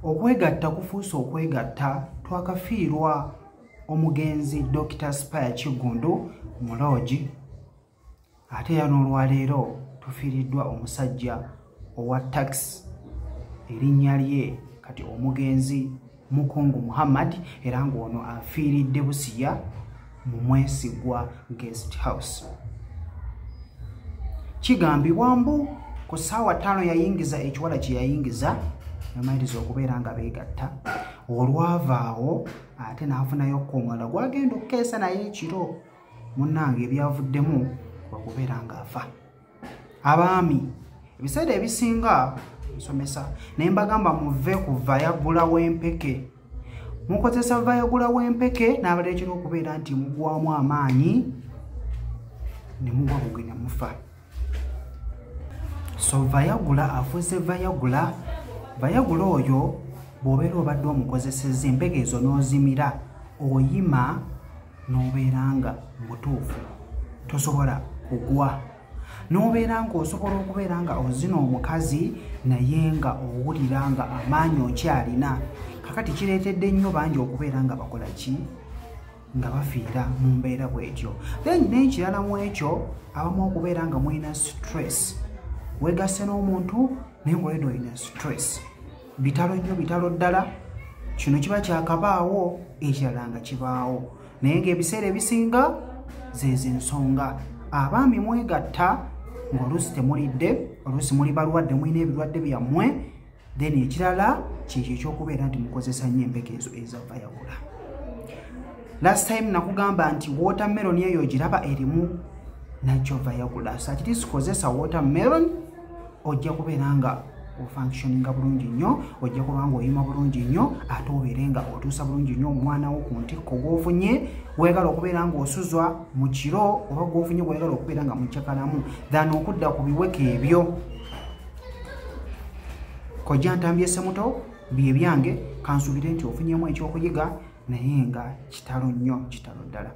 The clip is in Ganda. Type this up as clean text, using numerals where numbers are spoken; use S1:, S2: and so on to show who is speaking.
S1: Okwegatta kufuuse okwegatta. Twakafiirwa omugenzi Dr. Spire Kiggundu mu loogi, ate era n'olwaleero tufiiriddwa omusajja owa takisi, erinnya lye kati omugenzi Mukungu Muhammad, era ng'ono afiiridde Busiya mu Mwesigwa Guest House. Kigambibwa mbu ku ssaawa 5 yayingiza ekiwala kye yayingiza, yamaliriza okubeera nga beegatta. Olwavaawo ate n'afunayo omulala gwagenda okukeesa naye ekiro. Munnange, ebyavuddemu okubeera ng'afa. Abaami, ebiseera ebisinga nsomesa naye mbagamba muve ku Viagra w'empeke. Mukozesa Viagra w'empeke n'abaleetera okubeera nti mugwamu amaanyi ne mugwa bugwi ne mufa. So Viagra afuuse Viagra. Viagra oyo bw'obeera obadde omukozesezza, empeke ezo n'ozimira, oyima n'obeera nga mutuufu, tosobola kugwa, n'obeera ng'osobola okubeera nga ozina omukazi naye nga owulira nga amaanyi okyalina. Kakati kireetedde nnyo bangi okubeera nga bakola ki, nga bafiira mu mbeera bwetyo. Then n'ekirala mu ekyo, abamu okubeera nga mulina stress, weegasse n'omuntu naye ngaolwedde olina stress. Bitalo nnyo, bitalo ddala. Kino kiba kyakabaawo, ekirala nga kibaawo, naye ng'ebiseera ebisinga zezo ensonga. Abaami mwegatta ng'oluusi temulidde, oluusi muli balwadde, mulina ebirwadde byammwe. Then ekirala kyekyo ekyokubeera nti mukozesa nnyo empeke ezo eza Viagra. Last time nakugamba nti watermelon eyo ogiraba erimu nakyo Viagra, so at least kozesa watermelon, ojja kubeera nga ofunctioninga bulungi nnyo, ojja kuba nga oyima bulungi nnyo, ate obeere nga otuusa bulungi nnyo omwana wo ku ntikko gw'ofunye weegala okubeera ng'osuzwa mu kiro, oba gw'ofunye gweyagala okubeera nga mukyakalamu, than okudda ku biweke ebyo. Kojja Ntambye Semuto, bye byange. Kansuubire nti ofunyemu ekyokuyiga, naye nga kitalo nnyo, kitalo ddala.